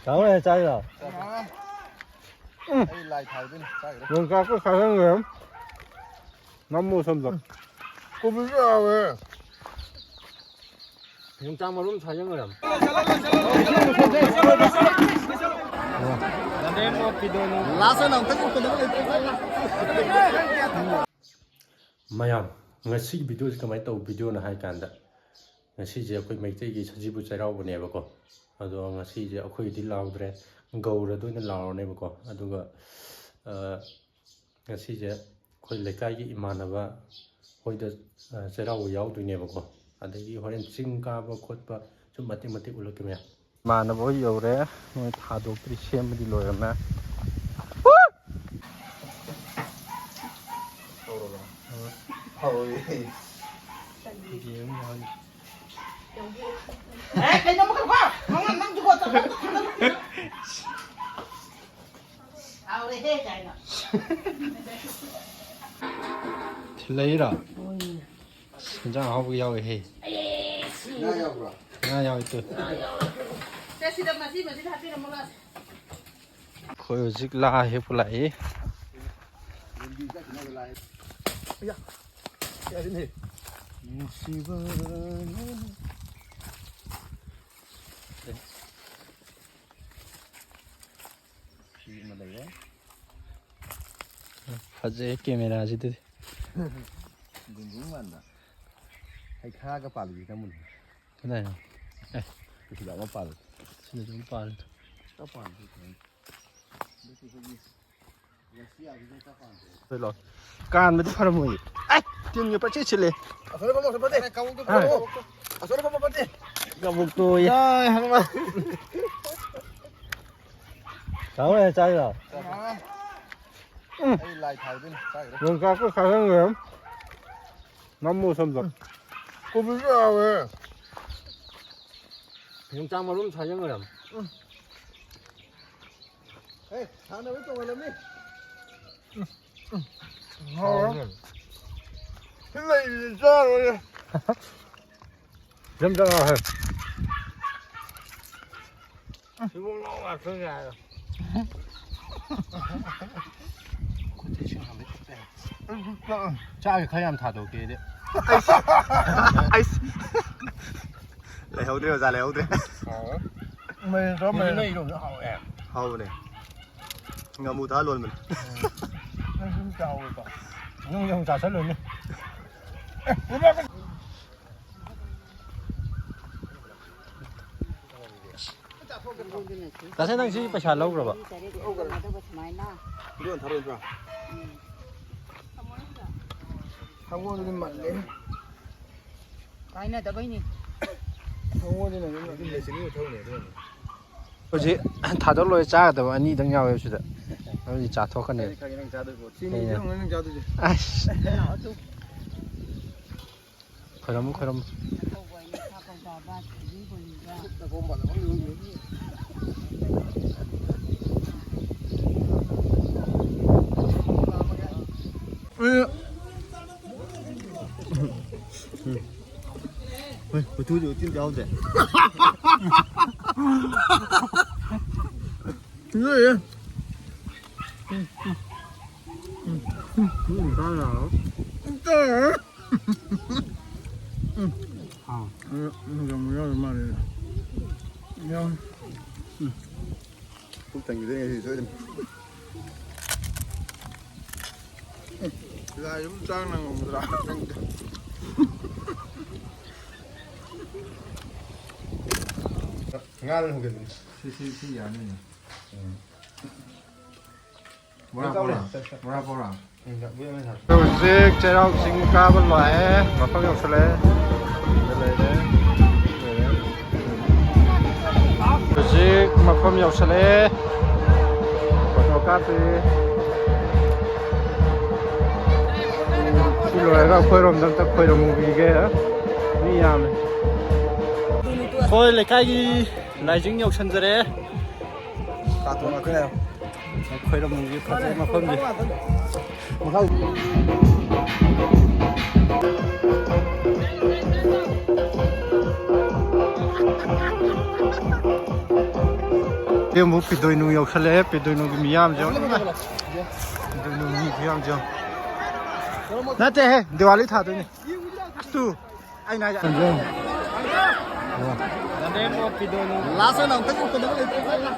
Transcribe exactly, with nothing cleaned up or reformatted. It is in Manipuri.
ꯆꯥꯎꯔꯦ, ꯆꯥꯏꯔꯣ? ꯑꯩ ꯂꯥꯏ ꯊꯥꯗꯣꯏꯅꯤ, ꯆꯥꯈ꯭ꯔꯦ꯫ ꯌꯣꯡꯆꯥꯛꯀ ꯈꯥꯖꯪꯒ ꯅꯝꯃꯣ ꯁꯣꯝꯗ꯫ ꯀꯣꯕꯤꯁꯨ ꯌꯥꯎꯋꯦ꯫ ꯌꯣꯡꯆꯥꯛ ꯃꯔꯨꯝ ꯁꯥꯖꯪ ꯑꯣꯏꯔꯝ꯫ ꯂꯥꯁ ꯑꯣꯏꯅ ꯑꯝꯇꯪ ꯎꯞꯄꯗ ꯂꯩꯇ꯭ꯔꯦ꯫ ꯃꯌꯥꯝ, ꯉꯁꯤꯒꯤ ꯚꯤꯗꯤꯑꯣꯁꯤ ꯀꯃꯥꯏꯅ ꯇꯧꯕ ꯚꯤꯗꯤꯑꯣꯅꯣ ꯍꯥꯏ ꯀꯥꯟꯗ, ꯉꯁꯤꯁꯦ ꯑꯩꯈꯣꯏ ꯃꯩꯇꯩꯒꯤ ꯁꯖꯤꯕꯨ ꯆꯩꯔꯥꯎꯕꯅꯦꯕꯀꯣ꯫ ꯑꯗꯣ ꯉꯁꯤꯁꯦ ꯑꯩꯈꯣꯏꯒꯤꯗꯤ ꯂꯥꯎꯗ꯭ꯔꯦ, ꯒꯧꯔꯗ ꯑꯣꯏꯅ ꯂꯥꯎꯔꯅꯦꯕꯀꯣ꯫ ꯑꯗꯨꯒ, ꯑ, ꯉꯁꯤꯁꯦ ꯑꯩꯈꯣꯏ ꯂꯩꯀꯥꯏꯒꯤ ꯏꯃꯥꯟꯅꯕ ꯍꯣꯏꯗ, ꯑ, ꯆꯩꯔꯥꯎꯕ ꯌꯥꯎꯗꯣꯏꯅꯦꯕꯀꯣ꯫ ꯑꯗꯒꯤ ꯍꯣꯔꯦꯟ ꯆꯤꯡ ꯀꯥꯕ ꯈꯣꯠꯄ ꯁꯨꯝ ꯃꯇꯦꯛ ꯃꯇꯦꯛ ꯎꯠꯂꯛꯀꯦ ꯃꯌꯥꯝ꯫ ꯏꯃꯥꯟꯅꯕ ꯍꯣꯏ ꯌꯧꯔꯦ, ꯃꯣꯏ ꯊꯥꯗꯣꯛꯇ꯭ꯔꯤ, ꯁꯦꯝꯕꯗꯤ ꯂꯣꯏꯔꯝꯃꯦ꯫ ꯌꯦꯡꯉꯨ ꯌꯥꯎꯔꯤ꯫ ꯑꯦ, ꯀꯩꯅꯣ ꯑꯃꯈꯛ ꯐꯥ! ꯃꯉꯥ ꯅꯪꯁꯨꯀꯣ, ꯆꯠꯂꯣ꯫ ꯍꯥꯎꯔꯦꯍꯦ ꯀꯥꯏꯅ꯫ ꯊꯤꯜꯂꯛꯏꯔꯣ? ꯍꯣꯏꯅꯦ꯫ ꯑꯁ, ꯍꯤꯟꯖꯥꯡ ꯑꯍꯥꯎꯕ ꯌꯥꯎꯋꯦꯍꯦ꯫ ꯉꯥ ꯌꯥꯎꯕ꯭ꯔꯣ? ꯉꯥ ꯌꯥꯎꯋꯦ ꯇꯨ꯫ ꯁꯦ, ꯁꯤꯗ ꯃꯁꯤ, ꯃꯁꯤꯗ ꯍꯥꯞꯄꯤꯔꯝꯃꯣ, ꯂꯥꯛꯑꯣ꯫ ꯑꯩꯈꯣꯏ ꯍꯧꯖꯤꯛ ꯂꯥ ꯍꯦꯛꯄ ꯂꯥꯛꯏ꯫ ꯂꯝꯕꯤ ꯆꯠꯈꯤꯅꯕ ꯂꯥꯛꯑꯦ꯫ ꯑꯌꯥ! ꯌꯥꯔꯦꯅꯦ꯫ ꯅꯨꯡꯁꯤꯕ ꯐꯤ ꯑꯃ ꯂꯩꯔꯦ꯫ ꯐꯖꯩ ꯀꯦꯃꯦꯔꯥꯁꯤꯗꯗꯤ꯫ ꯒꯨꯡꯒꯨꯡ ꯃꯥꯟꯕ꯫ ꯍꯩꯈꯥꯒ ꯄꯥꯜꯂꯤꯁꯤ ꯀꯔꯝꯕꯅꯣ? ꯀꯗꯥꯏꯅꯣ? ꯑꯦ꯫ ꯁꯤꯗ ꯑꯃ ꯄꯥꯜꯂꯤ꯫ ꯁꯤꯗꯁꯨ ꯑꯃ ꯄꯥꯜꯂꯤ꯫ ꯁꯤꯗ ꯄꯥꯜꯂꯤ꯫ ꯀꯥꯟꯕꯗꯤ ꯐꯔꯝꯃꯣꯏ꯫ ꯑꯦ! ꯇꯤꯟꯒ ꯄꯪꯆꯤꯛ ꯆꯤꯛꯂꯦ꯫ ꯑꯁꯣꯏ ꯐꯝꯃꯣ, ꯑꯁꯣꯏ ꯐꯝꯃꯣ꯫ ꯍꯥ? ꯑꯁꯣꯏ ꯐꯝꯃꯣ ꯐꯠꯇꯦ꯫ ꯀꯕꯣꯛꯇꯣ ꯑꯣꯏꯌꯦ꯫ ꯌꯥꯏ, ꯍꯪꯕ꯫ ꯆꯥꯎꯔꯦ, ꯆꯥꯏꯔꯣ? ꯎꯝ꯫ ꯑꯩ ꯂꯥꯏ ꯊꯥꯗꯣꯏꯅꯤ, ꯆꯥꯈ꯭ꯔꯦ꯫ ꯌꯣꯡꯆꯥꯛꯀ ꯈꯥꯖꯪꯒ ꯅꯝꯃꯣ ꯁꯣꯝꯗ꯫ ꯀꯣꯕꯤꯁꯨ ꯌꯥꯎꯋꯦ꯫ ꯌꯣꯡꯆꯥꯛ ꯃꯔꯨꯝ ꯁꯥꯖꯪ ꯑꯣꯏꯔꯝ꯫ ꯎꯝ꯫ ꯑꯦ, ꯊꯥꯅꯕ ꯇꯣꯉꯥꯟꯂꯝꯅꯤ꯫ ꯎꯝ, ꯎꯝ꯫ ꯍꯥꯎꯔꯦ꯫ ꯂꯩꯔꯤꯁꯦ ꯆꯥꯔꯣꯏ꯫ ꯌꯥꯝ ꯆꯥꯔꯣꯏ꯫ ꯁꯤꯕꯨ ꯂꯧ ꯉꯥꯛꯇꯅꯦ ꯍꯥꯏꯔꯣ꯫ ꯆꯥꯒꯦ ꯈꯔ ꯌꯥꯝ ꯊꯥꯗꯣꯛꯀꯦ ꯑꯩꯗꯤ꯫ ꯑꯩꯁ꯫ ꯂꯩꯍꯧꯗ꯭ꯔꯦ ꯑꯣꯖꯥ, ꯂꯩꯍꯧꯗ꯭ꯔꯦ꯫ ꯃꯣꯏ ꯆꯥꯎ, ꯃꯣꯏ ꯅꯣꯏ ꯏꯔꯣꯝꯗꯣ ꯍꯥꯎꯋꯦ꯫ ꯍꯥꯎꯕꯅꯦ꯫ ꯉꯥꯃꯨ ꯊꯥ ꯂꯣꯟꯕꯅꯦ꯫ ꯅꯪ ꯁꯨꯝ ꯆꯥꯎꯋꯦꯀꯣ꯫ ꯅꯪ ꯌꯥꯝ ꯆꯥꯁꯜꯂꯨꯅꯦ꯫ ꯇꯥꯁꯦ, ꯅꯪ ꯁꯤ ꯄꯩꯁꯥ ꯂꯧꯈ꯭ꯔꯕ? ꯁꯨꯃꯥꯏꯅ꯫ ꯊꯥꯡꯒꯣꯟꯗꯨꯗꯤ ꯃꯜꯂꯦ꯫ ꯀꯥꯏꯅꯗꯕꯩꯅꯤ꯫ ꯊꯥꯡꯒꯣꯟꯗꯨꯅ ꯑꯗꯨꯝ ꯃꯜꯂꯦ꯫ ꯍꯧꯖꯤꯛ ꯊꯥꯗꯣꯛ ꯂꯣꯏꯔꯦ, ꯆꯥꯒꯗꯕ ꯑꯅꯤꯗꯪ ꯌꯥꯎꯋꯦꯕ ꯁꯤꯗ꯫ ꯑꯗꯨꯗꯤ ꯆꯥꯊꯣꯛꯀꯅꯤ꯫ ꯑꯩ ꯈꯪꯉꯦ ꯅꯪ ꯆꯥꯗꯣꯏ ꯄꯣꯠ꯫ ꯆꯤꯅꯤꯗꯤ ꯑꯩꯅ ꯅꯪ ꯆꯥꯗꯣꯏꯁꯦ꯫ ꯑꯁ꯫ ꯈꯣꯏꯔꯝꯃꯨ, ꯈꯣꯏꯔꯝꯃꯨ꯫ ꯍꯣꯏ, ꯎꯇꯨꯗꯤ ꯎꯇꯤ ꯑꯝꯇ ꯌꯥꯎꯗ꯭ꯔꯦ꯫ ꯂꯣꯏꯔꯦ꯫ ꯎꯝ, ꯎꯝ, ꯎꯝ, ꯎꯝ, ꯎꯝ, ꯆꯥ ꯌꯥꯔꯣꯏ꯫ ꯎꯝ꯫ ꯍꯥꯎ꯫ ꯑꯗꯣ ꯌꯥꯝ ꯌꯥꯎꯔ ꯃꯥꯜꯂꯦ꯫ ꯌꯥꯎꯔꯦ꯫ ꯎꯝ꯫ ꯄꯨꯛ ꯊꯟꯈꯤꯗꯣꯏꯅꯦ ꯉꯁꯤ ꯁꯣꯏꯗꯅ꯫ ꯎꯝ꯫ ꯂꯥꯏ ꯑꯗꯨꯝ ꯆꯥ ꯅꯪꯉꯝꯒꯗ꯭ꯔꯥ ꯈꯪꯗꯦ꯫ ꯉꯥ ꯂꯣꯏ ꯍꯧꯒꯠꯂꯦ꯫ ꯁꯤ, ꯁꯤ, ꯁꯤ ꯌꯥꯅꯤꯅꯦ꯫ ꯎꯝ꯫ ꯕꯣꯔꯥ, ꯕꯣꯔꯥ꯫ ꯕꯣꯔꯥ, ꯕꯣꯔꯥ꯫ ꯍꯧꯖꯤꯛ ꯆꯩꯔꯥꯎ ꯆꯤꯡ ꯀꯥꯕ ꯂꯥꯛꯑꯦ, ꯃꯐꯝ ꯌꯧꯁꯜꯂꯛꯑꯦ꯫ ꯁꯤꯗ ꯂꯩꯔꯦ꯫ ꯂꯩꯔꯦ꯫ ꯍꯧꯖꯤꯛ ꯃꯐꯝ ꯌꯧꯁꯜꯂꯛꯑꯦ꯫ ꯐꯣꯇꯣ ꯀꯥꯞꯇꯣꯏꯅꯦ꯫ ꯁꯤ ꯂꯣꯏꯔꯒ ꯑꯩꯈꯣꯏꯔꯣꯝꯗ ꯑꯝꯇ ꯈꯣꯏꯔꯝꯃꯨꯈꯤꯒꯦ꯫ ꯃꯤ ꯌꯥꯝꯃꯦ꯫ ꯑꯩꯈꯣꯏ ꯂꯩꯀꯥꯏꯒꯤ ꯂꯥꯏꯖꯤꯡ ꯌꯧꯁꯟꯖꯔꯦ꯫ ꯀꯥꯇꯣꯟ ꯉꯥꯛꯇ ꯉꯥꯏꯔꯦ꯫ ꯈꯣꯏꯔꯝꯒꯤ ꯐꯖꯩ ꯃꯐꯝꯁꯦ꯫ ꯃꯈꯥ꯫ ꯑꯃꯨꯛ ꯄꯤꯗꯣꯏꯅꯨ ꯌꯧꯁꯜꯂꯛꯑꯦ꯫ ꯄꯤꯗꯣꯏꯅꯨꯒꯤ ꯃꯤꯌꯥꯝꯁꯦ ꯌꯦꯡꯉꯨ꯫ ꯄꯤꯗꯣꯏꯅꯨ ꯃꯤ ꯈꯨꯌꯥꯝꯁꯦ ꯌꯦꯡꯉꯨ꯫ ꯅꯠꯇꯦꯍꯦ, ꯗꯤꯋꯥꯂꯤ ꯊꯥꯗꯣꯏꯅꯦ꯫ ꯑꯁꯇꯨ, ꯑꯩꯅ ꯍꯥꯏꯁꯦ꯫ Last ꯑꯣꯏꯅ ꯑꯃꯨꯛꯇꯪ ꯎꯞꯀꯗꯕ ꯂꯩꯇ꯭ꯔꯦ꯫